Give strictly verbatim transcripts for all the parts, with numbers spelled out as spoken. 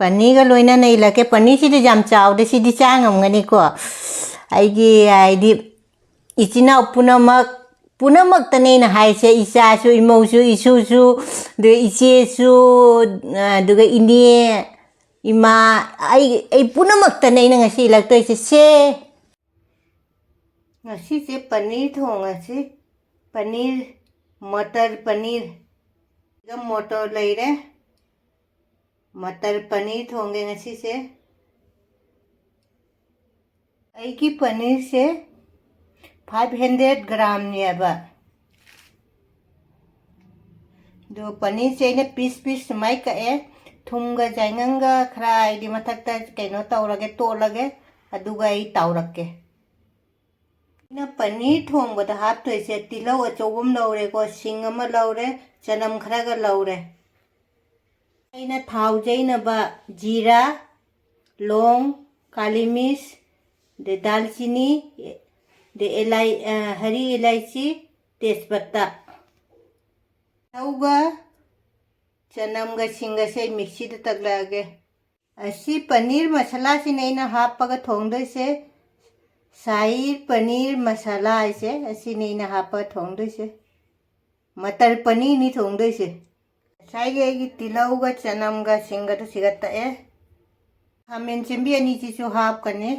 ꯄꯅꯤꯔꯒ ꯂꯣꯏꯅꯅ ꯏꯜꯂꯛꯀꯦ꯫ ꯄꯅꯤꯔꯁꯤꯗꯤ ꯌꯥꯝ ꯆꯥꯎꯗꯦ, ꯁꯤꯗꯤ ꯆꯥ ꯉꯝꯒꯅꯤꯀꯣ꯫ ꯑꯩꯒꯤ ꯍꯥꯏꯗꯤ ꯏꯆꯤꯟ ꯏꯅꯥꯎ ꯄꯨꯝꯅꯃꯛ, ꯄꯨꯝꯅꯃꯛꯇꯅꯦ ꯑꯩꯅ ꯍꯥꯏꯁꯦ, ꯏꯆꯥꯁꯨ, ꯏꯃꯧꯁꯨ, ꯏꯁꯨꯁꯨ, ꯑꯗꯨꯒ ꯏꯆꯦꯁꯨ, ꯑꯗꯨꯒ ꯏꯅꯦ, ꯏꯃꯥ, ꯑꯩ, ꯑꯩ ꯄꯨꯝꯅꯃꯛꯇꯅꯦ ꯑꯩꯅ ꯉꯁꯤ ꯏꯜꯂꯛꯇꯣꯏꯁꯦ꯫ ꯁꯦ, ꯉꯁꯤꯁꯦ ꯄꯅꯤꯔ ꯊꯣꯡꯉꯁꯤ꯫ ꯄꯅꯤꯔ, ꯃꯇꯔ ꯄꯅꯤꯔ꯫ ꯁꯤꯒ ꯃꯣꯇꯣꯔ ꯂꯩꯔꯦ꯫ ꯃꯇꯔ ꯄꯅꯤꯔ ꯊꯣꯡꯒꯦ ꯉꯁꯤꯁꯦ꯫ ꯑꯩꯒꯤ ꯄꯅꯤꯔꯁꯦ ꯐꯥꯏꯚ ꯍꯟꯗ꯭ꯔꯦꯠ ꯒ꯭ꯔꯥꯝꯅꯦꯕ꯫ ꯑꯗꯣ ꯄꯅꯤꯔꯁꯦ ꯑꯩꯅ ꯄꯤꯁ ꯄꯤꯁ ꯁꯨꯃꯥꯏ ꯀꯛꯑꯦ꯫ ꯊꯨꯝꯒ ꯌꯥꯏꯉꯪꯒ ꯈꯔ ꯍꯥꯏꯗꯤ ꯃꯊꯛꯇ ꯀꯩꯅꯣ ꯇꯧꯔꯒꯦ, ꯇꯣꯠꯂꯒꯦ, ꯑꯗꯨꯒ ꯑꯩ ꯇꯥꯎꯔꯛꯀꯦ꯫ ꯑꯩꯅ ꯄꯅꯤꯔ ꯊꯣꯡꯕꯗ ꯍꯥꯞꯇꯣꯏꯁꯦ ꯇꯤꯜꯍꯧ ꯑꯆꯧꯕ ꯑꯃ ꯂꯧꯔꯦꯀꯣ, ꯁꯤꯡ ꯑꯃ ꯂꯧꯔꯦ, ꯆꯅꯝ ꯈꯔꯒ ꯂꯧꯔꯦ꯫ ꯑꯩꯅ ꯊꯥꯎ ꯌꯩꯅꯕ ꯖꯤꯔꯥ, ꯂꯣꯡ, ꯀꯥꯂꯤ ꯃꯤꯔꯆ, ꯑꯗꯩ ꯗꯥꯜꯆꯤꯅꯤ, ꯑꯗꯩ ꯑꯦꯂꯥꯏ-, ꯑ, ꯍꯔꯤ ꯏꯂꯥꯏꯆꯤ, ꯇꯦꯖꯄꯇꯥ꯫ ꯇꯤꯜꯍꯧꯒ ꯆꯅꯝꯒ ꯁꯤꯡꯒꯁꯦ ꯑꯩ ꯃꯤꯛꯁꯤꯗ ꯇꯛꯂꯛꯑꯒꯦ꯫ ꯑꯁꯤ ꯄꯅꯤꯔ ꯃꯁꯥꯂꯥꯁꯤꯅꯦ ꯑꯩꯅ ꯍꯥꯞꯄꯒ ꯊꯣꯡꯗꯣꯏꯁꯦ꯫ ꯁꯥꯍꯤ ꯄꯅꯤꯔ ꯃꯁꯥꯂꯥ ꯍꯥꯏꯁꯦ ꯑꯁꯤꯅꯦ ꯑꯩꯅ ꯍꯥꯞꯄꯒ ꯊꯣꯡꯗꯣꯏꯁꯦ꯫ ꯃꯇꯔ ꯄꯅꯤꯔꯅꯤ ꯊꯣꯡꯗꯣꯏꯁꯦ꯫ ꯉꯁꯥꯏꯒꯤ ꯑꯩꯒꯤ ꯇꯤꯜꯍꯧꯒ ꯆꯅꯝꯒ ꯁꯤꯡꯒꯗꯨ ꯁꯤꯒ ꯇꯛꯑꯦ꯫ ꯈꯥꯃꯦꯟ ꯆꯦꯝꯕꯤ ꯑꯅꯤꯁꯤꯁꯨ ꯍꯥꯞꯀꯅꯤ꯫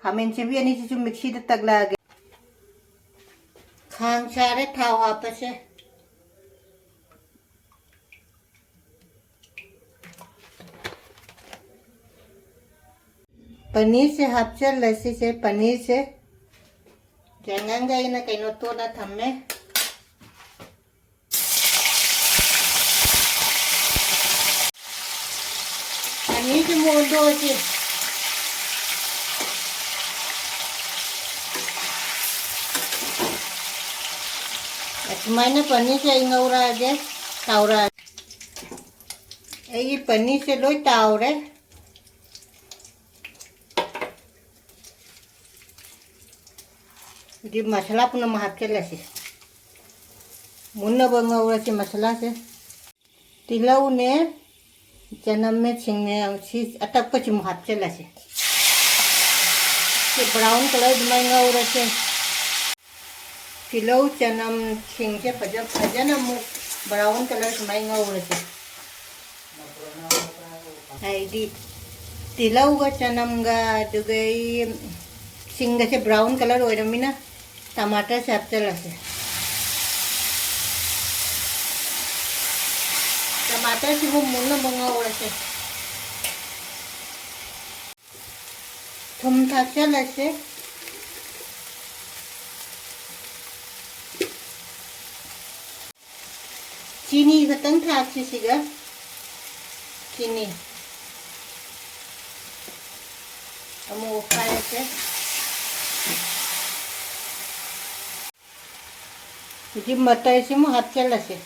ꯈꯥꯃꯦꯟ ꯆꯦꯝꯕꯤ ꯑꯅꯤꯁꯤꯁꯨ ꯃꯤꯛꯁꯤꯗ ꯇꯛꯂꯛꯑꯒꯦ꯫ ꯈꯥꯡ ꯁꯥꯔꯦ, ꯊꯥꯎ ꯍꯥꯞꯄꯁꯦ꯫ ꯄꯅꯤꯔꯁꯦ ꯍꯥꯞꯆꯜꯂꯁꯤꯁꯦ, ꯄꯅꯤꯔꯁꯦ꯫ ꯌꯥꯏꯉꯪꯒ ꯑꯩꯅ ꯀꯩꯅꯣ ꯇꯣꯠꯂ ꯊꯝꯃꯦ꯫ ꯄꯅꯤꯔꯁꯦ ꯃꯨꯟꯗꯣꯛꯑꯁꯤ꯫ ꯑꯁꯨꯃꯥꯏꯅ ꯄꯅꯤꯔꯁꯦ ꯑꯩ ꯉꯧꯔꯛꯑꯒꯦ, ꯇꯥꯎꯔꯛꯑꯒꯦ꯫ ꯑꯩꯒꯤ ꯄꯅꯤꯔꯁꯦ ꯂꯣꯏ ꯇꯥꯎꯔꯦ꯫ ꯍꯧꯖꯤꯛ ꯃꯁꯥꯂꯥ ꯄꯨꯝꯅꯃꯛ ꯍꯥꯞꯆꯤꯜꯂꯁꯤ꯫ ꯃꯨꯟꯅꯕ ꯉꯧꯔꯁꯤ ꯃꯁꯥꯂꯥꯁꯦ꯫ ꯇꯤꯜꯍꯧꯅꯦ, ꯆꯅꯝꯅꯦ, ꯁꯤꯡꯅꯦ, ꯁꯤ ꯑꯇꯛꯄꯁꯤꯃꯨꯛ ꯍꯥꯞꯆꯤꯜꯂꯁꯦ꯫ ꯁꯤ brown colour ꯑꯗꯨꯃꯥꯏꯅ ꯉꯧꯔꯁꯦ꯫ ꯇꯤꯜꯍꯧ, ꯆꯅꯝ, ꯁꯤꯡꯁꯦ ꯐꯖ-, ꯐꯖꯅ ꯑꯃꯨꯛ brown colour ꯁꯨꯃꯥꯏꯅ ꯉꯧꯔꯁꯦ꯫ ꯍꯥꯏꯗꯤ ꯇꯤꯜꯍꯧꯒ ꯆꯅꯝꯒ ꯑꯗꯨꯒ ꯁꯤꯡꯒꯁꯦ brown colour ꯑꯣꯏꯔꯃꯤꯅ ꯇꯃꯥꯇꯔꯁꯦ ꯍꯥꯞꯆꯤꯜꯂꯁꯦ꯫ ꯇꯃꯥꯇꯔꯁꯤꯕꯨ ꯃꯨꯟꯅꯕ ꯉꯧꯔꯁꯦ꯫ ꯊꯨꯝ ꯊꯥꯛꯆꯜꯂꯁꯦ꯫ ꯆꯤꯅꯤ ꯈꯛꯇꯪ ꯊꯥꯛꯁꯤ ꯁꯤꯒ꯫ ꯆꯤꯅꯤ ꯑꯃꯨꯛ ꯑꯣꯠꯈꯥꯏꯔꯁꯦ꯫ ꯍꯧꯖꯤꯛ ꯃꯇꯔꯁꯤꯃꯨꯛ ꯍꯥꯞꯆꯤꯜꯂꯁꯦ꯫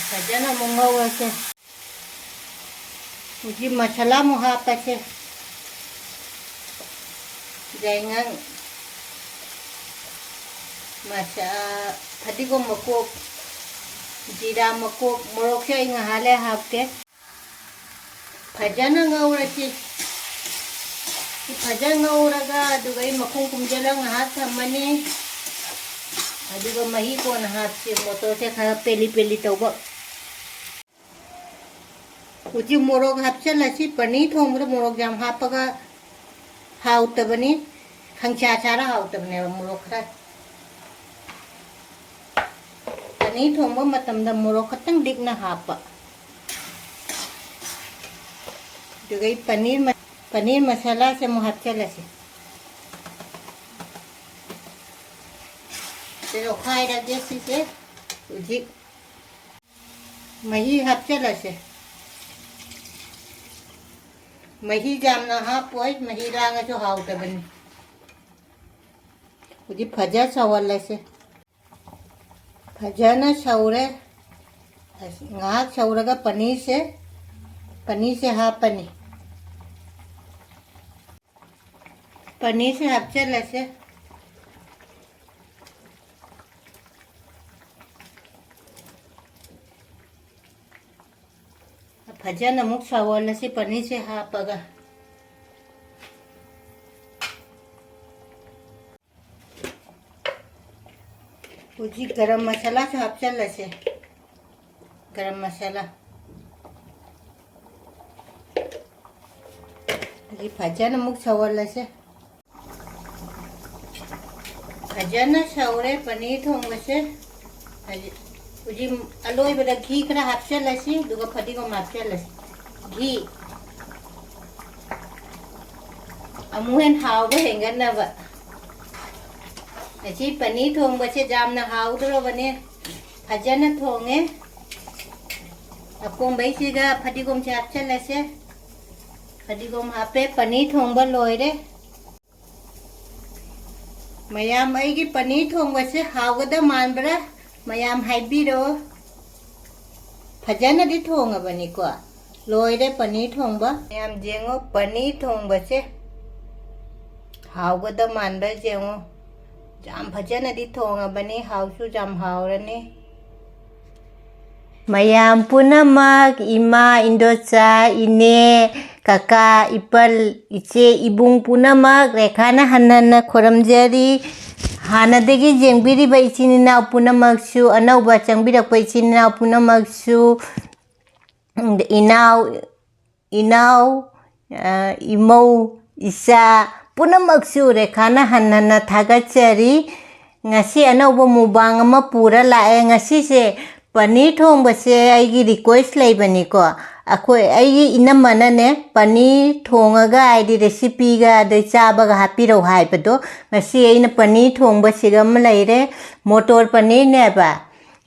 ꯐꯖꯅ ꯑꯃꯨꯛ ꯉꯧꯔꯁꯦ꯫ ꯍꯧꯖꯤꯛ ꯃꯁꯥꯂꯥ ꯑꯃꯨꯛ ꯍꯥꯞꯄꯁꯦ꯫ ꯌꯥꯏꯉꯪ, ꯃꯁꯥ-, ꯐꯗꯤꯒꯣꯝ ꯃꯀꯨꯞ, ꯖꯤꯔꯥ ꯃꯀꯨꯞ, ꯃꯣꯔꯣꯛꯁꯦ ꯑꯩ ꯉꯥꯏꯍꯥꯛ ꯂꯩ ꯍꯥꯞꯀꯦ꯫ ꯐꯖꯅ ꯉꯧꯔꯁꯤ꯫ ꯐꯖꯅ ꯉꯧꯔꯒ ꯑꯗꯨꯒ ꯑꯩ ꯃꯈꯨꯝ ꯀꯨꯝꯖꯜꯂꯒ ꯉꯥꯏꯍꯥꯛ ꯊꯝꯃꯅꯤ꯫ ꯑꯗꯨꯒ ꯃꯍꯤ ꯀꯣꯟꯅ ꯍꯥꯞꯁꯤ꯫ ꯃꯣꯇꯣꯔꯁꯦ ꯈꯔ ꯄꯦꯂꯤ ꯄꯦꯂꯤ ꯇꯧꯕ꯫ ꯍꯧꯖꯤꯛ ꯃꯣꯔꯣꯛ ꯍꯥꯞꯆꯤꯜꯂꯁꯤ꯫ ꯄꯅꯤꯔ ꯊꯣꯡꯕꯗ ꯃꯣꯔꯣꯛ ꯌꯥꯝ ꯍꯥꯞꯄꯒ ꯍꯥꯎꯇꯕꯅꯤ꯫ ꯈꯪꯁꯥ ꯁꯥꯔ ꯍꯥꯎꯇꯕꯅꯦꯕ ꯃꯣꯔꯣꯛ ꯈꯔ꯫ ꯄꯅꯤꯔ ꯊꯣꯡꯕ ꯃꯇꯝꯗ ꯃꯣꯔꯣꯛ ꯈꯛꯇꯪ ꯂꯤꯛꯅ ꯍꯥꯞꯄ꯫ ꯑꯗꯨꯒ ꯑꯩ ꯄꯅꯤꯔ ꯃ-, ꯄꯅꯤꯔ ꯃꯁꯥꯂꯥꯁꯦ ꯑꯃꯨꯛ ꯍꯥꯞꯆꯤꯜꯂꯁꯤ꯫ ꯁꯤ ꯑꯣꯠꯈꯥꯏꯔꯒꯦ ꯁꯤꯁꯦ꯫ ꯍꯧꯖꯤꯛ ꯃꯍꯤ ꯍꯥꯞꯆꯤꯜꯂꯁꯦ꯫ ꯃꯍꯤ ꯌꯥꯝꯅ ꯍꯥꯞꯄꯣꯏ, ꯃꯍꯤ ꯂꯥꯡꯉꯁꯨ ꯍꯥꯎꯇꯕꯅꯤ꯫ ꯍꯧꯖꯤꯛ ꯐꯖ ꯁꯧꯍꯜꯂꯁꯦ꯫ ꯐꯖꯅ ꯁꯧꯔꯦ꯫ ꯑꯁ, ꯉꯥꯏꯍꯥꯛ ꯁꯧꯔꯒ ꯄꯅꯤꯔꯁꯦ, ꯄꯅꯤꯔꯁꯦ ꯍꯥꯞꯄꯅꯤ꯫ ꯄꯅꯤꯔꯁꯦ ꯍꯥꯞꯆꯤꯜꯂꯁꯦ꯫ ꯐꯖꯅ ꯑꯃꯨꯛ ꯁꯧꯍꯜꯂꯁꯤ ꯄꯅꯤꯔꯁꯦ ꯍꯥꯞꯄꯒ꯫ ꯍꯧꯖꯤꯛ ꯒꯔꯝ ꯃꯁꯥꯂꯥꯁꯨ ꯍꯥꯞꯆꯤꯜꯂꯁꯦ꯫ ꯒꯔꯝ ꯃꯁꯥꯂꯥ꯫ ꯍꯧꯖꯤꯛ ꯐꯖꯅ ꯑꯃꯨꯛ ꯁꯧꯍꯜꯂꯁꯦ꯫ ꯐꯖꯅ ꯁꯧꯔꯦ ꯄꯅꯤꯔ ꯊꯣꯡꯕꯁꯦ꯫ ꯍꯧꯖꯤꯛ, ꯍꯧꯖꯤꯛ ꯑꯂꯣꯏꯕꯗ ꯘꯤ ꯈꯔ ꯍꯥꯞꯆꯤꯜꯂꯁꯤ, ꯑꯗꯨꯒ ꯐꯗꯤꯒꯣꯝ ꯍꯥꯞꯆꯤꯜꯂꯁꯤ꯫ ꯘꯤ꯫ ꯑꯃꯨꯛ ꯍꯦꯟꯅ ꯍꯥꯎꯕ ꯍꯦꯟꯒꯠꯅꯕ꯫ ꯑꯁꯤ ꯄꯅꯤꯔ ꯊꯣꯡꯕꯁꯦ ꯌꯥꯝꯅ ꯍꯥꯎꯗ꯭ꯔꯣꯕꯅꯦ꯫ ꯐꯖꯅ ꯊꯣꯡꯉꯦ꯫ ꯑꯀꯣꯝꯕꯩꯁꯤꯒ ꯐꯗꯤꯒꯣꯝꯁꯦ ꯍꯥꯞꯆꯤꯜꯂꯁꯦ꯫ ꯐꯗꯤꯒꯣꯝ ꯍꯥꯞꯄꯦ꯫ ꯄꯅꯤꯔ ꯊꯣꯡꯕ ꯂꯣꯏꯔꯦ꯫ ꯃꯌꯥꯝ, ꯑꯩꯒꯤ ꯄꯅꯤꯔ ꯊꯣꯡꯕꯁꯦ ꯍꯥꯎꯒꯗ ꯃꯥꯟꯕ꯭ꯔꯥ? ꯃꯌꯥꯝ ꯍꯥꯏꯕꯤꯔꯛꯑꯣ꯫ ꯐꯖꯅꯗꯤ ꯊꯣꯡꯉꯕꯅꯤꯀꯣ꯫ ꯂꯣꯏꯔꯦ ꯄꯅꯤꯔ ꯊꯣꯡꯕ꯫ ꯃꯌꯥꯝ ꯌꯦꯡꯉꯣ, ꯄꯅꯤꯔ ꯊꯣꯡꯕꯁꯦ ꯍꯥꯎꯒꯗ ꯃꯥꯟꯕ꯭ꯔꯥ ꯌꯦꯡꯉꯣ꯫ ꯌꯥꯝ ꯐꯖꯅꯗꯤ ꯊꯣꯡꯉꯕꯅꯤ, ꯍꯥꯎꯁꯨ ꯌꯥꯝ ꯍꯥꯎꯔꯅꯤ꯫ ꯃꯌꯥꯝ ꯄꯨꯝꯅꯃꯛ, ꯏꯃꯥ, ꯏꯟꯗꯣꯆꯥ, ꯏꯅꯦ, ꯀꯀꯥ, ꯏꯄꯜ, ꯏꯆꯦ, ꯏꯕꯨꯡ ꯄꯨꯝꯅꯃꯛ ꯔꯦꯈꯥꯅ ꯍꯟꯅ ꯍꯟꯅ ꯈꯨꯔꯨꯝꯖꯔꯤ꯫ ꯍꯥꯟꯅꯗꯒꯤ ꯌꯦꯡꯕꯤꯔꯤꯕ ꯏꯆꯤꯟ ꯏꯅꯥꯎ ꯄꯨꯝꯅꯃꯛꯁꯨ, ꯑꯅꯧꯕ ꯆꯪꯕꯤꯔꯛꯄ ꯏꯆꯤꯟ ꯏꯅꯥꯎ ꯄꯨꯝꯅꯃꯛꯁꯨ, ꯏꯅꯥꯎ, ꯏꯅꯥꯎ, ꯑ, ꯏꯃꯧ, ꯏꯆꯥ ꯄꯨꯝꯅꯃꯛꯁꯨ ꯔꯦꯈꯥꯅ ꯍꯟꯅ ꯍꯟꯅ ꯊꯥꯒꯠꯆꯔꯤ꯫ ꯉꯁꯤ ꯑꯅꯧꯕ ꯃꯨꯛꯕꯥꯡ ꯑꯃ ꯄꯨꯔ ꯂꯥꯛꯑꯦ꯫ ꯉꯁꯤꯁꯦ ꯄꯅꯤꯔ ꯊꯣꯡꯕꯁꯦ ꯑꯩꯒꯤ request ꯂꯩꯕꯅꯤꯀꯣ꯫ ꯑꯩꯈꯣꯏ, ꯑꯩꯒꯤ ꯏꯅꯝꯃꯅꯅꯦ ꯄꯅꯤꯔ ꯊꯣꯡꯉꯒ, ꯍꯥꯏꯗꯤ recipeꯒ ꯑꯗꯩ ꯆꯥꯕꯒ ꯍꯥꯞꯄꯤꯔꯛꯎ ꯍꯥꯏꯕꯗꯣ, ꯉꯁꯤ ꯑꯩꯅ ꯄꯅꯤꯔ ꯊꯣꯡꯕꯁꯤꯒ ꯑꯃ ꯂꯩꯔꯦ, ꯃꯣꯇꯣꯔ ꯄꯅꯤꯔꯅꯦꯕ꯫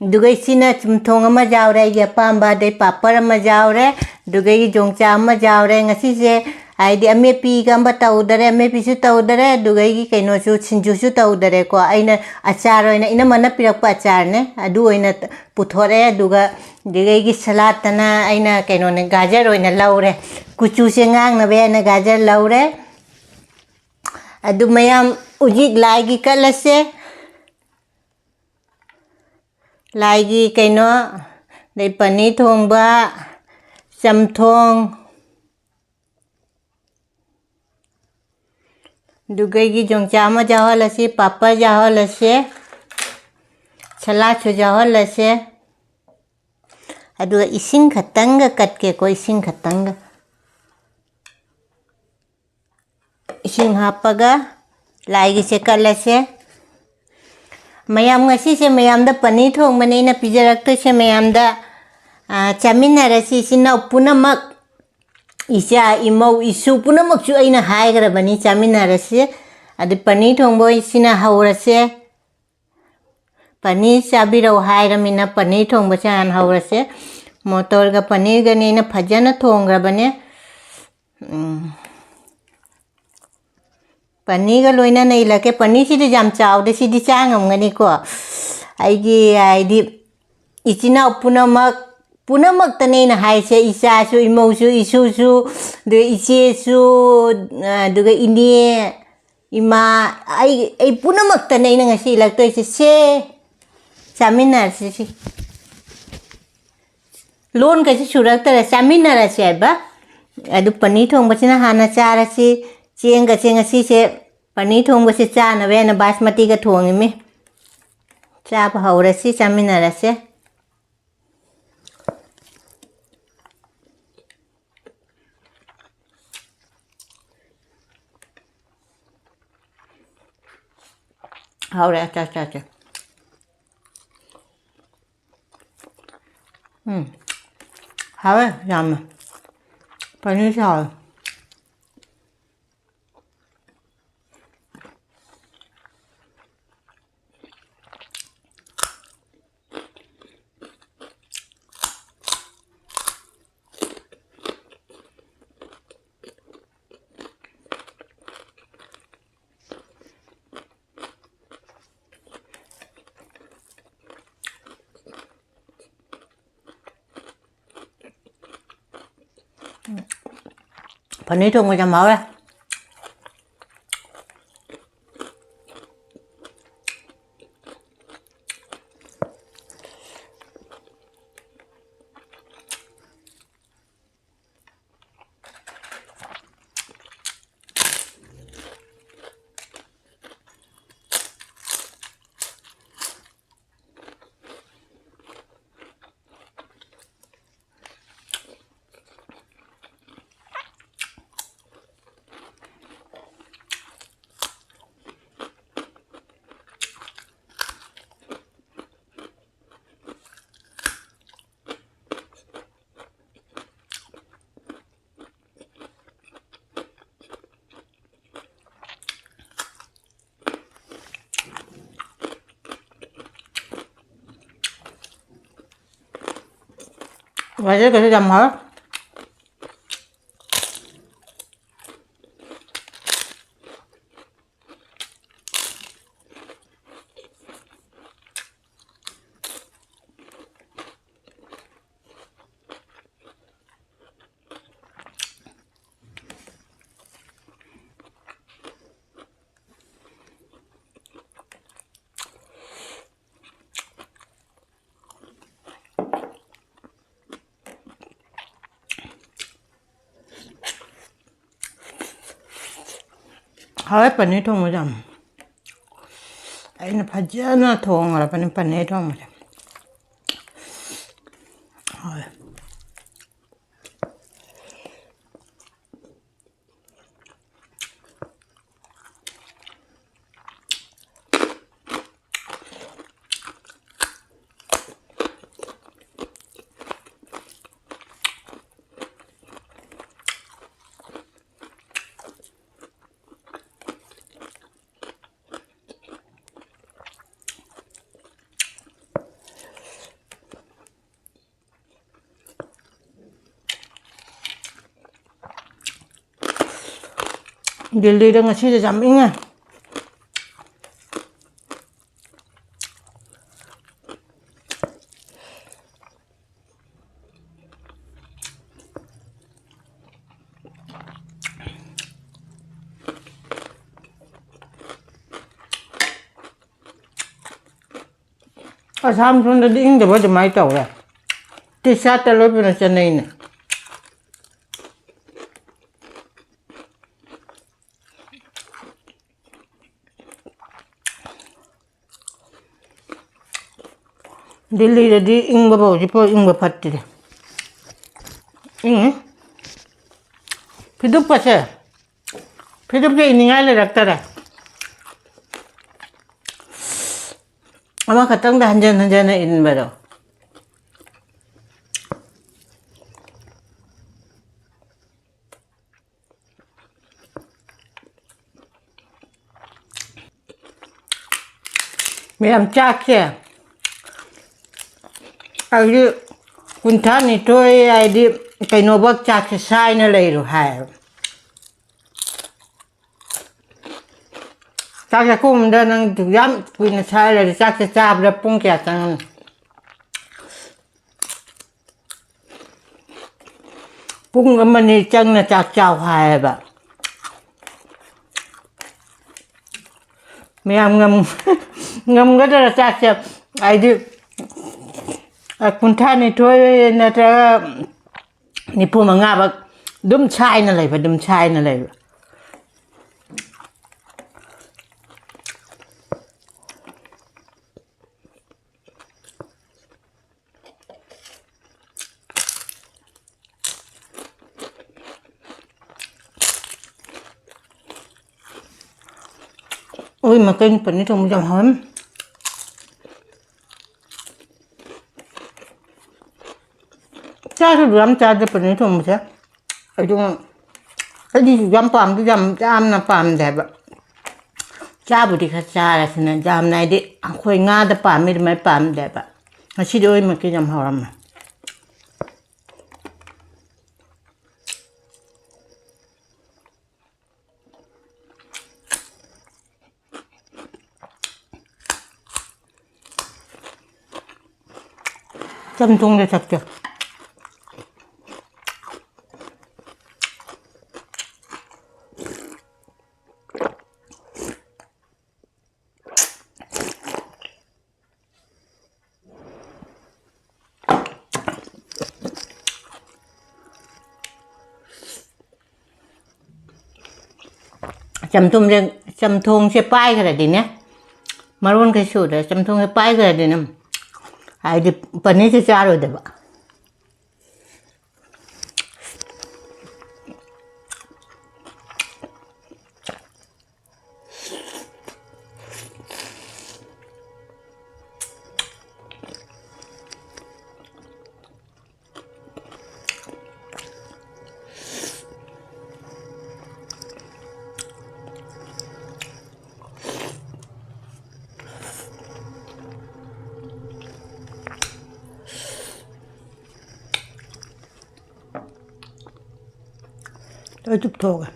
ꯑꯗꯨꯒ ꯏꯆꯤꯟꯅ ꯆꯨꯝꯊꯣꯡ ꯑꯃ ꯌꯥꯎꯔꯦ, ꯑꯩꯒꯤ ꯑꯄꯥꯝꯕ, ꯑꯗꯩ ꯄꯥꯄꯔ ꯑꯃ ꯌꯥꯎꯔꯦ꯫ ꯑꯗꯨꯒ ꯑꯩꯒꯤ ꯌꯣꯡꯆꯥꯛ ꯑꯃ ꯌꯥꯎꯔꯦ꯫ ꯉꯁꯤꯁꯦ ꯍꯥꯏꯗꯤ ꯑꯃꯦꯠꯄꯤꯒ ꯑꯃ ꯇꯧꯗꯔꯦ, ꯑꯃꯦꯠꯄꯤꯁꯨ ꯇꯧꯗꯔꯦ, ꯑꯗꯨꯒ ꯑꯩꯒꯤ ꯀꯩꯅꯣꯁꯨ, ꯁꯤꯡꯖꯨꯁꯨ ꯇꯧꯗꯔꯦꯀꯣ꯫ ꯑꯩꯅ ꯑꯆꯥꯔ ꯑꯣꯏꯅ, ꯏꯅꯝꯃꯅ ꯄꯤꯔꯛꯄ ꯑꯆꯥꯔꯅꯦ, ꯑꯗꯨ ꯑꯣꯏꯅ ꯄꯨꯊꯣꯔꯛꯑꯦ꯫ ꯑꯗꯨꯒ ꯑꯗꯒꯤ ꯑꯩꯒꯤ ꯁꯂꯥꯠꯇꯅ ꯑꯩꯅ ꯀꯩꯅꯣꯅꯦ, ꯒꯥꯖꯔ ꯑꯣꯏꯅ ꯂꯧꯔꯦ꯫ ꯀꯨꯆꯨꯁꯦ ꯉꯥꯡꯅꯕ ꯍꯥꯏꯅ ꯒꯥꯖꯔ ꯂꯧꯔꯦ꯫ ꯑꯗꯨ ꯃꯌꯥꯝ ꯍꯧꯖꯤꯛ ꯂꯥꯏꯒꯤ ꯀꯠꯂꯁꯦ꯫ ꯂꯥꯏꯒꯤ ꯀꯩꯅꯣ, ꯑꯗꯩ ꯄꯅꯤꯔ ꯊꯣꯡꯕ, ꯆꯝꯊꯣꯡ, ꯑꯗꯨꯒ ꯑꯩꯒꯤ ꯌꯣꯡꯆꯥꯛ ꯑꯃ ꯌꯥꯎꯍꯜꯂꯁꯤ, ꯄꯥꯄꯔ ꯌꯥꯎꯍꯜꯂꯁꯤ, ꯁꯂꯥꯗꯁꯨ ꯌꯥꯎꯍꯜꯂꯁꯦ꯫ ꯑꯗꯨꯒ ꯏꯁꯤꯡ ꯈꯛꯇꯪꯒ ꯀꯠꯀꯦꯀꯣ, ꯏꯁꯤꯡ ꯈꯛꯇꯪꯒ꯫ ꯏꯁꯤꯡ ꯍꯥꯞꯄꯒ ꯂꯥꯏꯒꯤꯁꯦ ꯀꯠꯂꯁꯦ꯫ ꯃꯌꯥꯝ, ꯉꯁꯤꯁꯦ ꯃꯌꯥꯝꯗ ꯄꯅꯤꯔ ꯊꯣꯡꯕꯅꯦ ꯑꯩꯅ ꯄꯤꯖꯔꯛꯇꯣꯏꯁꯦ ꯃꯌꯥꯝꯗ꯫ ꯑꯥ, ꯆꯥꯃꯤꯟꯅꯔꯁꯤ ꯏꯆꯤꯟ ꯏꯅꯥꯎ ꯄꯨꯝꯅꯃꯛ, ꯏꯆꯥ, ꯏꯃꯧ, ꯏꯁꯨ ꯄꯨꯝꯅꯃꯛꯁꯨ ꯑꯩꯅ ꯍꯥꯏꯈ꯭ꯔꯕꯅꯤ, ꯆꯥꯃꯤꯟꯅꯔꯁꯤ꯫ ꯑꯗꯨ ꯄꯅꯤꯔ ꯊꯣꯡꯕ ꯑꯣꯏꯁꯤꯅ ꯍꯧꯔꯁꯦ꯫ ꯄꯅꯤꯔ ꯆꯥꯕꯤꯔꯛꯎ ꯍꯥꯏꯔꯃꯤꯅ ꯄꯅꯤꯔ ꯊꯣꯡꯕꯁꯦ ꯍꯥꯟꯅ ꯍꯧꯔꯁꯦ꯫ ꯃꯣꯇꯣꯔꯒ ꯄꯅꯤꯔꯒꯅꯤ ꯑꯩꯅ ꯐꯖꯅ ꯊꯣꯡꯈ꯭ꯔꯕꯅꯦ꯫ ꯎꯝ꯫ ꯄꯅꯤꯔꯒ ꯂꯣꯏꯅꯅ ꯏꯜꯂꯛꯀꯦ꯫ ꯄꯅꯤꯔꯁꯤꯗꯤ ꯌꯥꯝ ꯆꯥꯎꯗꯦ, ꯁꯤꯗꯤ ꯆꯥ ꯉꯝꯒꯅꯤꯀꯣ꯫ ꯑꯩꯒꯤ ꯍꯥꯏꯗꯤ ꯏꯆꯤꯟ ꯏꯅꯥꯎ ꯄꯨꯝꯅꯃꯛ, ꯄꯨꯝꯅꯃꯛꯇꯅꯦ ꯑꯩꯅ ꯍꯥꯏꯁꯦ, ꯏꯆꯥꯁꯨ, ꯏꯃꯧꯁꯨ, ꯏꯁꯨꯁꯨ, ꯑꯗꯨꯒ ꯏꯆꯦꯁꯨ, ꯑꯗꯨꯒ ꯏꯅꯦ, ꯏꯃꯥ, ꯑꯩ, ꯑꯩ ꯄꯨꯝꯅꯃꯛꯇꯅꯦ ꯑꯩꯅ ꯉꯁꯤ ꯏꯜꯂꯛꯇꯣꯏꯁꯦ꯫ ꯁꯦ, ꯆꯥꯃꯤꯟꯅꯔꯁꯤ ꯁꯤ꯫ ꯂꯣꯟꯒꯁꯤ ꯁꯨꯔꯛꯇꯔꯦ, ꯆꯥꯃꯤꯟꯅꯔꯁꯦ ꯍꯥꯏꯕ꯫ ꯑꯗꯨ ꯄꯅꯤꯔ ꯊꯣꯡꯕꯁꯤꯅ ꯍꯥꯟꯅ ꯆꯥꯔꯁꯤ꯫ ꯆꯦꯡꯒꯁꯦ ꯉꯁꯤꯁꯦ ꯄꯅꯤꯔ ꯊꯣꯡꯕꯁꯦ ꯆꯥꯅꯕ ꯍꯥꯏꯅ ꯕꯥꯁꯃꯇꯤꯒ ꯊꯣꯡꯉꯤꯃꯤ꯫ ꯆꯥꯕ ꯍꯧꯔꯁꯤ, ꯆꯥꯃꯤꯟꯅꯔꯁꯦ꯫ ꯍꯥꯎꯔꯦ, ꯑꯆꯥ, ꯑꯆꯥ, ꯑꯆꯥ꯫ ꯎꯝ, ꯍꯥꯎꯋꯦ ꯌꯥꯝꯅ꯫ ꯄꯅꯤꯔꯁꯨ ꯍꯥꯎꯋꯦ꯫ ꯄꯅꯤꯔ ꯊꯣꯡꯕ ꯌꯥꯝ ꯍꯥꯎꯋꯦ꯫ ꯒꯖꯔꯒꯁꯨ ꯌꯥꯝ ꯍꯥꯎꯋꯦ꯫ ꯍꯥꯎꯋꯦ ꯄꯅꯤꯔ ꯊꯣꯡꯕꯁꯦ ꯌꯥꯝ꯫ ꯑꯩꯅ ꯐꯖꯅ ꯊꯣꯡꯈ꯭ꯔꯕꯅꯤ ꯄꯅꯤꯔ ꯊꯣꯡꯕꯁꯦ꯫ ꯍꯥꯎꯋꯦ꯫ ꯗꯤꯜꯂꯤꯗ ꯉꯁꯤꯁꯦ ꯌꯥꯝ ꯏꯪꯉꯦ꯫ ꯑꯁꯥꯝ ꯁꯣꯝꯗꯗꯤ ꯏꯪꯗꯕ ꯑꯗꯨꯃꯥꯏꯅ ꯇꯧꯔꯦ꯫ ꯇꯤ ꯁꯥꯔꯠꯇ ꯂꯣꯏ ꯄꯨꯅ ꯆꯠꯅꯩꯅꯦ꯫ ꯗꯤꯜꯂꯤꯗꯗꯤ ꯏꯪꯕꯕꯨ ꯍꯧꯖꯤꯛꯐꯥꯎ ꯏꯪꯕ ꯐꯠꯇ꯭ꯔꯤ꯫ ꯏꯪꯉꯤ꯫ ꯐꯤꯗꯨꯞꯀꯁꯦ, ꯐꯤꯗꯨꯞꯁꯦ ꯏꯅꯤꯡꯉꯥꯏ ꯂꯩꯔꯛꯇꯔꯦ꯫ ꯑꯃꯈꯛꯇꯪꯗ ꯍꯟꯖꯟ ꯍꯟꯖꯟꯅ ꯏꯟꯕꯗꯣ꯫ ꯃꯌꯥꯝ ꯆꯥꯛꯁꯦ ꯑꯩꯗꯤ ꯀꯨꯟꯊ꯭ꯔꯥꯅꯤꯊꯣꯏ ꯍꯥꯏꯗꯤ ꯀꯩꯅꯣꯕꯛ ꯆꯥꯛꯁꯦ ꯁꯥꯏꯅ ꯂꯩꯔꯣ ꯍꯥꯏꯌꯦꯕ꯫ ꯆꯥꯛ ꯆꯥꯛꯈꯨꯝꯗ ꯅꯪ ꯌꯥꯝ ꯀꯨꯏꯅ ꯁꯥꯏ ꯂꯩꯔꯗꯤ ꯆꯥꯛꯁꯦ ꯆꯥꯕꯗ ꯄꯨꯡ ꯀꯌꯥ ꯆꯪꯉꯅꯤ? ꯄꯨꯡ ꯑꯃ ꯑꯅꯤ ꯆꯪꯅ ꯆꯥꯛ ꯆꯥꯎ ꯍꯥꯏꯌꯦꯕ꯫ ꯃꯌꯥꯝ ꯉꯝ-, ꯉꯝꯒꯗ꯭ꯔꯥ ꯆꯥꯛꯁꯦ? ꯍꯥꯏꯗꯤ, ꯑ, ꯀꯨꯟꯊ꯭ꯔꯥꯅꯤꯊꯣꯏ ꯅꯠꯇ꯭ꯔꯒ ꯅꯤꯐꯨ ꯃꯉꯥꯕꯛ ꯑꯗꯨꯝ ꯁꯥꯏꯅ ꯂꯩꯕ, ꯑꯗꯨꯝ ꯁꯥꯏꯅ ꯂꯩꯕ꯫ ꯎꯏ, ꯃꯀꯩ ꯄꯅꯤꯔ ꯊꯣꯡꯕꯁꯦ ꯌꯥꯝ ꯍꯥꯎꯋꯦ꯫ ꯆꯥꯁꯨ ꯌꯥꯝ ꯆꯥꯗꯦ ꯄꯅꯤꯔ ꯊꯣꯡꯕꯁꯦ꯫ ꯑꯗꯨ ꯑꯩꯗꯤ ꯌꯥꯝ ꯄꯥꯝꯗꯤ ꯌꯥꯝ ꯌꯥꯝꯅ ꯄꯥꯝꯗꯦ ꯍꯥꯏꯕ꯫ ꯆꯥꯕꯨꯗꯤ ꯈꯔ ꯆꯥꯔꯁꯤꯅ ꯌꯥꯝꯅ ꯍꯥꯏꯗꯤ ꯑꯩꯈꯣꯏ ꯉꯥꯗ ꯄꯥꯝꯃꯤ ꯑꯗꯨꯃꯥꯏꯅ ꯄꯥꯝꯗꯦ ꯍꯥꯏꯕ꯫ ꯉꯁꯤꯗꯤ ꯑꯣꯏꯃꯛꯀꯤ ꯌꯥꯝ ꯍꯥꯎꯔꯝꯃꯦ꯫ ꯆꯝꯊꯣꯡꯗ ꯊꯛꯀꯦ꯫ ꯆꯝꯊꯨꯝꯁꯦ, ꯆꯝꯊꯣꯡꯁꯦ ꯄꯥꯏꯈ꯭ꯔꯗꯤꯅꯦ, ꯃꯔꯣꯟ ꯀꯩꯁꯨꯗ ꯆꯝꯊꯣꯡꯁꯦ ꯄꯥꯏꯈ꯭ꯔꯗꯤꯅꯦ, ꯍꯥꯏꯗꯤ ꯄꯅꯤꯔꯁꯦ ꯆꯥꯔꯣꯏꯗꯕ꯫ ꯂꯣꯏ ꯆꯨꯞꯊꯣꯛꯑꯒ꯫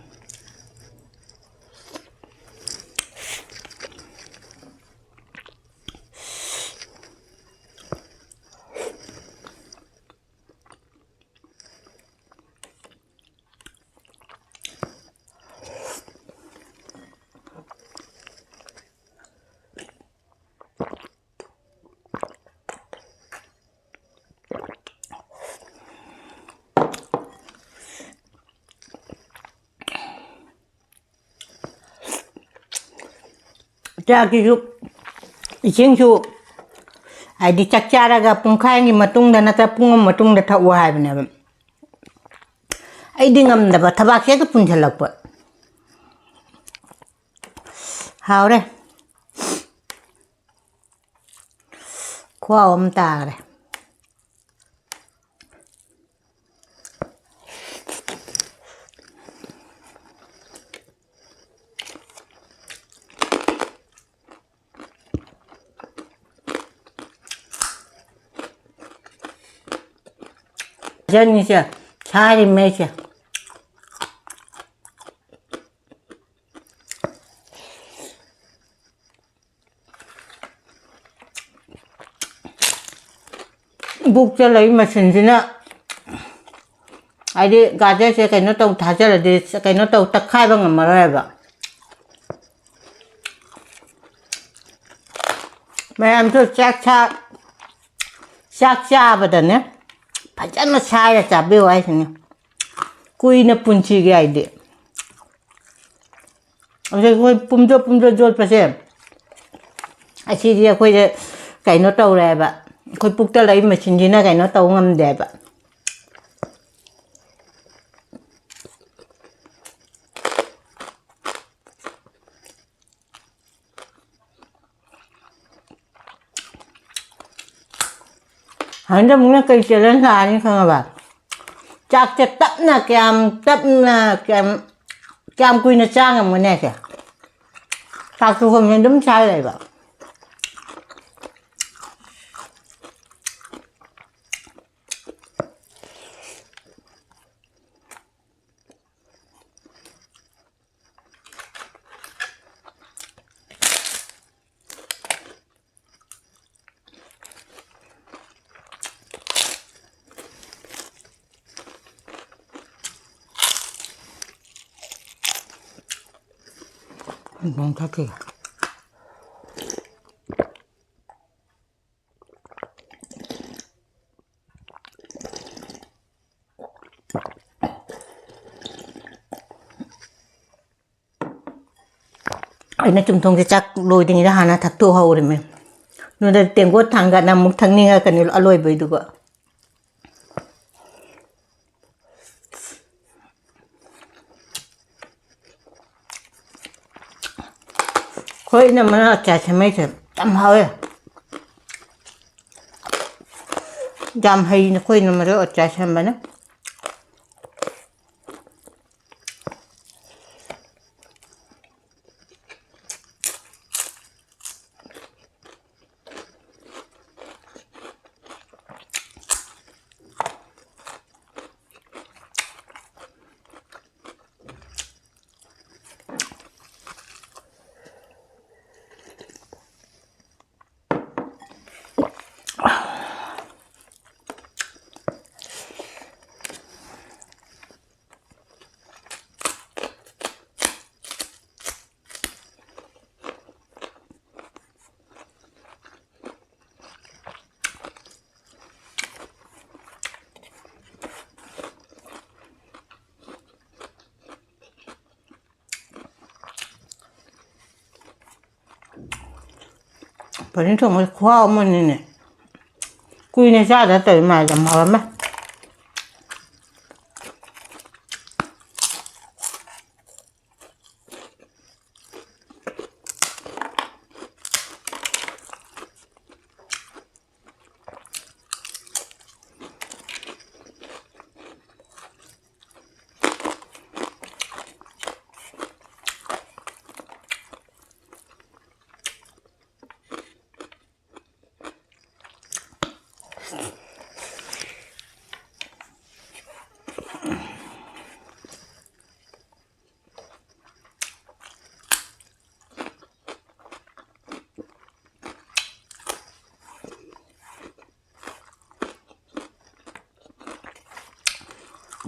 ꯆꯥꯛꯁꯤꯁꯨ, ꯏꯁꯤꯡꯁꯨ, ꯍꯥꯏꯗꯤ ꯆꯥꯛ ꯆꯥꯔꯒ ꯄꯨꯡꯈꯥꯏꯒꯤ ꯃꯇꯨꯡꯗ ꯅꯠꯇ꯭ꯔ ꯄꯨꯡ ꯑꯃ ꯃꯇꯨꯡꯗ ꯊꯛꯎ ꯍꯥꯏꯕꯅꯦꯕ꯫ ꯑꯩꯗꯤ ꯉꯝꯗꯕ, ꯊꯕꯥꯛꯁꯦ ꯍꯦꯛꯇ ꯄꯨꯟꯁꯤꯜꯂꯛꯄ꯫ ꯍꯥꯎꯔꯦ꯫ ꯈꯨꯍꯥꯎ ꯑꯃ ꯇꯥꯈ꯭ꯔꯦ꯫ ꯖꯅꯤꯁꯦ, ꯁꯥꯔꯤꯃꯩꯁꯦ꯫ ꯕꯨꯛꯇ ꯂꯩ ꯃꯆꯤꯟꯁꯤꯅ, ꯍꯥꯏꯗꯤ ꯒꯥꯖꯔꯁꯦ ꯀꯩꯅꯣ ꯇꯧ ꯊꯥꯖꯤꯜꯂꯗꯤ, ꯀꯩꯅꯣ ꯇꯧ, ꯇꯛꯈꯥꯏꯕ ꯉꯝꯃꯔꯣꯏꯕ꯫ ꯃꯌꯥꯝꯁꯨ ꯆꯥꯛ ꯆꯥ-, ꯆꯥꯛ ꯆꯥꯕꯗꯅꯦ ꯐꯖꯅ ꯁꯥꯏꯔ ꯆꯥꯕꯤꯌꯨ ꯍꯥꯏꯁꯤꯅꯤ, ꯀꯨꯏꯅ ꯄꯨꯟꯁꯤꯒꯦ ꯍꯥꯏꯗꯤ꯫ ꯑꯗꯩ ꯑꯩꯈꯣꯏ ꯄꯨꯝꯖꯣꯠ ꯄꯨꯝꯖꯣꯠ ꯌꯣꯠꯄꯁꯦ, ꯑꯁꯤꯗꯤ ꯑꯩꯈꯣꯏꯗ ꯀꯩꯅꯣ ꯇꯧꯔꯦꯕ, ꯑꯩꯈꯣꯏ ꯄꯨꯛꯇ ꯂꯩ ꯃꯦꯆꯤꯟꯁꯤꯅ ꯀꯩꯅꯣ ꯇꯧ ꯉꯝꯗꯦꯕ꯫ ꯍꯟꯗꯛ ꯑꯃꯨꯛꯅ ꯀꯩ ꯆꯦꯂꯦꯟꯖ ꯂꯥꯛꯑꯅꯤ ꯈꯪꯉꯕ? ꯆꯥꯛꯁꯦ ꯇꯞꯅ, ꯀꯌꯥꯝ ꯇꯞꯅ, ꯀꯌꯥꯝ, ꯀꯌꯥꯝ ꯀꯨꯏꯅ ꯆꯥ ꯉꯝꯒꯅꯤ ꯍꯥꯏꯁꯦ? ꯆꯥꯛꯁꯨ ꯈꯪꯗꯦ, ꯑꯗꯨꯝ ꯆꯥ ꯂꯩꯕ꯫ ꯊꯛꯈꯤꯒꯦ꯫ ꯑꯩꯅ ꯆꯨꯝꯊꯣꯡꯁꯦ ꯆꯥꯛ ꯂꯣꯏꯗ꯭ꯔꯤꯉꯩꯗ ꯍꯥꯟꯅ ꯊꯛꯇꯣꯛꯍꯧꯔꯤꯃꯤ꯫ ꯅꯣꯏꯗ ꯇꯦꯡꯀꯣꯠ ꯊꯥꯡꯒꯠꯅ ꯑꯃꯨꯛ ꯊꯛꯅꯤꯡꯉꯛꯀꯅꯤ ꯑꯂꯣꯏꯕꯩꯗꯨꯒ꯫ ꯑꯩꯈꯣꯏ ꯏꯅꯝꯃꯅ ꯑꯆꯥꯔ ꯁꯦꯝꯃꯛꯏꯁꯦ ꯌꯥꯝ ꯍꯥꯎꯋꯦ꯫ ꯌꯥꯝ ꯍꯩꯅ ꯑꯩꯈꯣꯏ ꯏꯅꯝꯃꯗ ꯑꯆꯥꯔ ꯁꯦꯝꯕꯅ꯫ ꯄꯅꯤꯔ ꯊꯣꯡꯕꯁꯦ ꯈꯨꯍꯥꯎ ꯑꯃꯅꯤꯅꯦ꯫ ꯀꯨꯏꯅ ꯆꯥꯗ ꯇꯧꯔꯤ ꯃꯥꯜꯂꯦ, ꯌꯥꯝ ꯍꯥꯎꯔꯝꯃꯦ꯫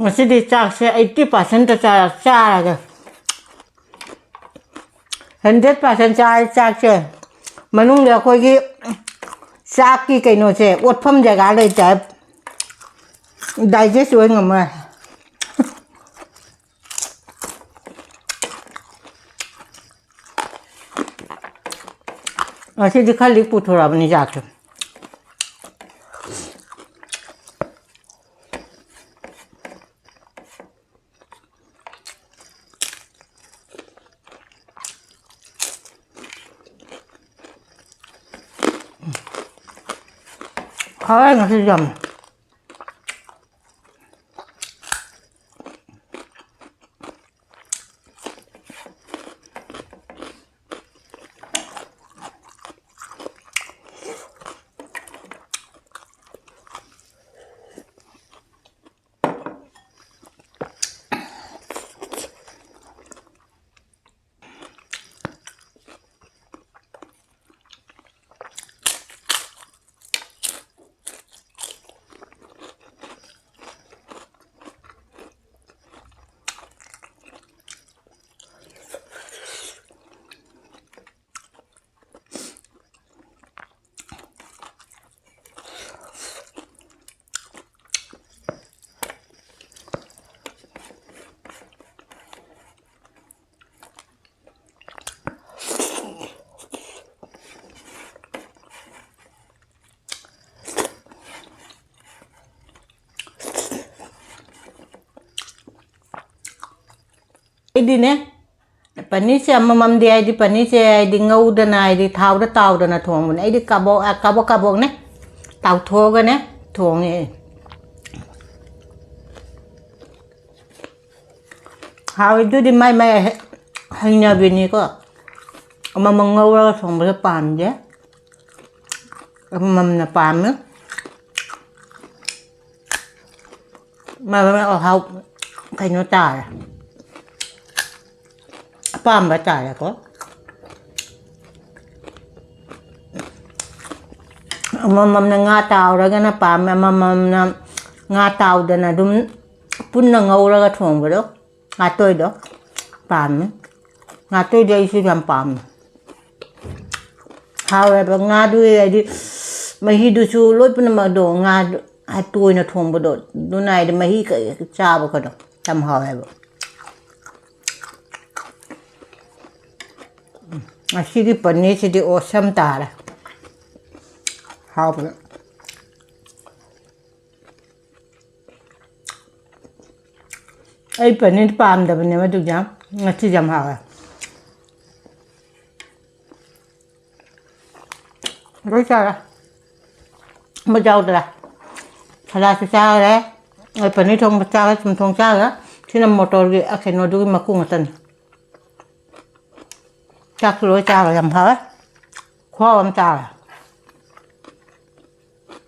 ꯉꯁꯤꯗꯤ ꯆꯥꯛꯁꯦ eighty percent ꯆꯥꯔꯒꯦ꯫ ꯍꯟꯗ꯭ꯔꯦꯠ ꯄꯥꯔꯁꯦꯟ ꯆꯥꯔꯦ ꯆꯥꯛꯁꯦ꯫ ꯃꯅꯨꯡꯗ ꯑꯩꯈꯣꯏꯒꯤ ꯆꯥꯛꯀꯤ ꯀꯩꯅꯣꯁꯦ, ꯑꯣꯠꯐꯝ ꯖꯒꯥ ꯂꯩꯇꯦ꯫ ꯗꯥꯏꯖꯦꯁ ꯑꯣꯏ ꯉꯝꯃꯣꯏ꯫ ꯉꯁꯤꯗꯤ ꯈꯔ ꯂꯤꯛ ꯄꯨꯊꯣꯔꯛꯑꯕꯅꯤ ꯆꯥꯛꯁꯦ꯫ ꯍꯥꯎꯋꯦ ꯉꯁꯤꯗꯤ ꯌꯥꯝꯅ꯫ ꯑꯩꯗꯤꯅꯦ, ꯄꯅꯤꯔꯁꯦ ꯑꯃꯃꯝꯗꯤ, ꯍꯥꯏꯗꯤ, ꯄꯅꯤꯔꯁꯦ, ꯍꯥꯏꯗꯤ, ꯉꯧꯗꯅ, ꯍꯥꯏꯗꯤ, ꯊꯥꯎꯗ ꯇꯥꯎꯗꯅ ꯊꯣꯡꯕꯅꯦ꯫ ꯑꯩꯗꯤ ꯀꯥꯕꯣꯛ-, ꯑ, ꯀꯥꯕꯣꯛ ꯀꯥꯕꯣꯛꯅꯦ ꯇꯥꯎꯊꯣꯛꯑꯒꯅꯦ ꯊꯣꯡꯉꯦ꯫ ꯍꯥꯎꯋꯦ, ꯑꯗꯨꯗꯤ ꯃꯥꯏ ꯃꯥꯏ ꯍꯩ-, ꯍꯩꯅꯕꯤꯅꯤꯀꯣ꯫ ꯑꯃꯃꯝ ꯉꯧꯔꯒ ꯊꯣꯡꯕꯁꯦ ꯄꯥꯝꯗꯦ꯫ ꯑꯃꯃꯝꯅ ꯄꯥꯝꯃꯦ꯫ ꯃꯥꯏ ꯃꯥꯏ ꯑꯍꯥꯎ ꯀꯩꯅꯣ ꯇꯥꯔꯦ꯫ ꯑꯄꯥꯝꯕ ꯇꯥꯔꯦꯀꯣ꯫ ꯑꯃꯃꯝꯅ ꯉꯥ ꯇꯥꯎꯔꯒꯅ ꯄꯥꯝꯃꯦ, ꯑꯃꯃꯝꯅ ꯉꯥ ꯇꯥꯎꯗꯅ ꯑꯗꯨꯝ ꯄꯨꯟꯅ ꯉꯧꯔꯒ ꯊꯣꯡꯕꯗꯣ, ꯉꯥꯇꯣꯏꯗꯣ ꯄꯥꯝꯃꯦ꯫ ꯉꯥꯇꯣꯏꯗꯤ ꯑꯩꯁꯨ ꯌꯥꯝ ꯄꯥꯝꯃꯦ꯫ ꯍꯥꯎꯋꯦꯕ ꯉꯥꯗꯨ, ꯍꯥꯏꯗꯤ ꯃꯍꯤꯗꯨꯁꯨ ꯂꯣꯏ ꯄꯨꯝꯅꯃꯛ ꯑꯗꯣ ꯉꯥꯗꯨ ꯇꯣꯏꯅ ꯊꯣꯡꯕꯗꯣ, ꯑꯗꯨꯅ ꯍꯥꯏꯗꯤ ꯃꯍꯤ ꯀꯩ ꯆꯥꯕ ꯀꯩꯅꯣ ꯌꯥꯝ ꯍꯥꯎꯋꯦꯕ꯫ ꯉꯁꯤꯒꯤ ꯄꯅꯤꯔꯁꯤꯗꯤ ꯑꯣꯁꯝ ꯇꯥꯔꯦ꯫ ꯍꯥꯎꯕꯗ꯫ ꯑꯩ ꯄꯅꯤꯔ ꯄꯥꯝꯗꯕꯅꯦꯕ, ꯑꯗꯨꯒꯤ ꯌꯥꯝ, ꯉꯁꯤꯗꯤ ꯌꯥꯝ ꯍꯥꯎꯋꯦ꯫ ꯂꯣꯏ ꯆꯥꯔꯦ꯫ ꯑꯃ ꯌꯥꯎꯗ꯭ꯔꯦ꯫ ꯁꯂꯥꯠꯁꯨ ꯆꯥꯈ꯭ꯔꯦ꯫ ꯑꯩ ꯄꯅꯤꯔ ꯊꯣꯡꯕ ꯆꯥꯈ꯭ꯔꯦ, ꯆꯝꯊꯣꯡ ꯆꯥꯈ꯭ꯔꯦ꯫ ꯁꯤꯅ ꯃꯣꯇꯣꯔꯒꯤ, ꯑ, ꯀꯩꯅꯣꯗꯨꯒꯤ ꯃꯀꯨ ꯉꯥꯛꯇꯅꯤ꯫ ꯆꯥꯛꯁꯨ ꯂꯣꯏ ꯆꯥꯈ꯭ꯔꯦ, ꯌꯥꯝ ꯍꯥꯎꯋꯦ꯫ ꯈꯨꯍꯥꯎ ꯑꯃ ꯆꯥꯔꯦ꯫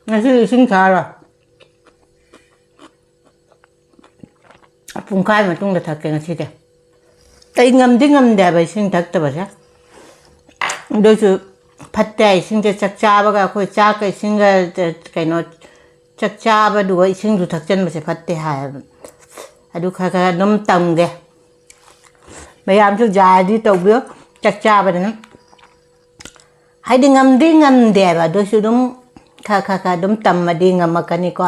ꯉꯁꯤ ꯏꯁꯤꯡ ꯊꯛꯑꯔꯣꯏ꯫ ꯄꯨꯡꯈꯥꯏ ꯃꯇꯨꯡꯗ ꯊꯛꯀꯦ ꯉꯁꯤꯗꯤ꯫ ꯑꯩ ꯉꯝꯗꯤ ꯉꯝꯗꯦ ꯍꯥꯏꯕ ꯏꯁꯤꯡ ꯊꯛꯇꯕꯁꯦ꯫ ꯑꯗꯨꯏꯁꯨ ꯐꯠꯇꯦ ꯍꯥꯏ ꯏꯁꯤꯡꯁꯦ, ꯆꯥꯛ ꯆꯥꯕꯒ ꯑꯩꯈꯣꯏ ꯆꯥꯛꯀ ꯏꯁꯤꯡꯒ, ꯀꯩꯅꯣ, ꯆꯥꯛ ꯆꯥꯕꯗꯨꯒ ꯏꯁꯤꯡꯁꯨ ꯊꯛꯆꯟꯕꯁꯦ ꯐꯠꯇꯦ ꯍꯥꯏꯌꯦꯕ꯫ ꯑꯗꯨ ꯈꯔ ꯈꯔ ꯑꯗꯨꯝ ꯇꯝꯒꯦ꯫ ꯃꯌꯥꯝꯁꯨ ꯌꯥꯔꯗꯤ ꯇꯧꯕꯤꯌꯨ꯫ ꯆꯥꯛ ꯆꯥꯕꯗꯅ ꯍꯥꯏꯗꯤ ꯉꯝꯗꯤ ꯉꯝꯗꯦꯕ, ꯑꯗꯨꯏꯁꯨ ꯑꯗꯨꯝ ꯈꯔ ꯈꯔ ꯈꯔ ꯑꯗꯨꯝ ꯇꯝꯃꯗꯤ ꯉꯝꯃꯛꯀꯅꯤꯀꯣ꯫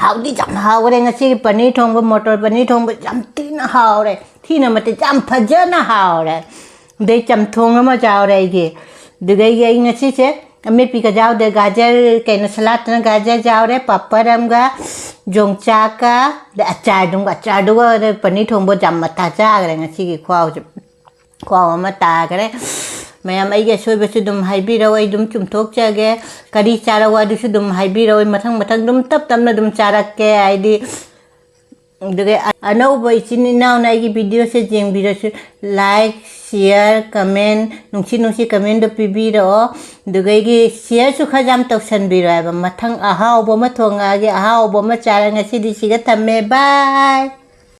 ꯍꯥꯎꯗꯤ ꯌꯥꯝ ꯍꯥꯎꯈ꯭ꯔꯦ ꯉꯁꯤꯒꯤ ꯄꯅꯤꯔ ꯊꯣꯡꯕ, ꯃꯣꯇꯣꯔ ꯄꯅꯤꯔ ꯊꯣꯡꯕ ꯌꯥꯝ ꯊꯤꯅ ꯍꯥꯎꯔꯦ, ꯊꯤꯅ ꯅꯠꯇꯦ, ꯌꯥꯝ ꯐꯖꯅ ꯍꯥꯎꯔꯦ꯫ ꯑꯗꯩ ꯆꯝꯊꯣꯡ ꯑꯃ ꯆꯥꯎꯔꯦ ꯑꯩꯒꯤ꯫ ꯑꯗꯨꯗꯒꯤ ꯑꯩ ꯉꯁꯤꯁꯦ ꯑꯃꯦꯠꯄꯤꯒ ꯌꯥꯎꯗꯦ, ꯒꯥꯖꯔ, ꯀꯩꯅꯣ, ꯁꯂꯥꯠꯇꯅ ꯒꯥꯖꯔ ꯌꯥꯎꯔꯦ, ꯄꯥꯄꯔ ꯑꯃꯒ, ꯌꯣꯡꯆꯥꯛꯀ, ꯑꯗꯩ ꯑꯆꯥꯔꯗꯨꯝꯒ, ꯑꯆꯥꯔꯗꯨꯒ ꯄꯅꯤꯔ ꯊꯣꯡꯕ ꯌꯥꯝ ꯃꯊꯥ ꯆꯥꯈ꯭ꯔꯦ ꯉꯁꯤꯒꯤ ꯈꯨꯍꯥꯎꯁꯦ꯫ ꯈ꯭ꯋꯥꯎ ꯑꯃ ꯇꯥꯈ꯭ꯔꯦ꯫ ꯃꯌꯥꯝ ꯑꯩꯒꯤ ꯑꯁꯣꯏꯕꯁꯨ ꯑꯗꯨꯝ ꯍꯥꯏꯕꯤꯔꯛꯑꯣ, ꯑꯩ ꯑꯗꯨꯝ ꯆꯨꯝꯊꯣꯛꯆꯒꯦ꯫ ꯀꯔꯤ ꯆꯥꯔꯛꯑꯣ ꯑꯗꯨꯁꯨ ꯑꯗꯨꯝ ꯍꯥꯏꯕꯤꯔꯛꯑꯣ, ꯑꯩ ꯃꯊꯪ ꯃꯊꯪ ꯑꯗꯨꯝ ꯇꯞ ꯇꯞꯅ ꯑꯗꯨꯝ ꯆꯥꯔꯛꯀꯦ꯫ ꯍꯥꯏꯗꯤ, ꯑꯗꯨꯒ ꯑꯅꯧꯕ ꯏꯆꯤꯟ ꯏꯅꯥꯎꯅ ꯑꯩꯒꯤ ꯚꯤꯗꯤꯑꯣꯁꯦ ꯌꯦꯡꯕꯤꯔꯁꯨ, like, share, comment, ꯅꯨꯡꯁꯤ ꯅꯨꯡꯁꯤ commentꯗꯣ ꯄꯤꯕꯤꯔꯛꯑꯣ꯫ ꯑꯗꯨꯒ ꯑꯩꯒꯤ shareꯁꯨ ꯈꯔ ꯌꯥꯝ ꯇꯧꯁꯟꯕꯤꯔꯣ ꯍꯥꯏꯕ꯫ ꯃꯊꯪ ꯑꯍꯥꯎꯕ ꯑꯃ ꯊꯣꯡꯉꯛꯑꯒꯦ, ꯑꯍꯥꯎꯕ ꯑꯃ ꯆꯥꯔꯒ ꯉꯁꯤꯗꯤ ꯁꯤꯒ ꯊꯝꯃꯦ꯫ Bye꯫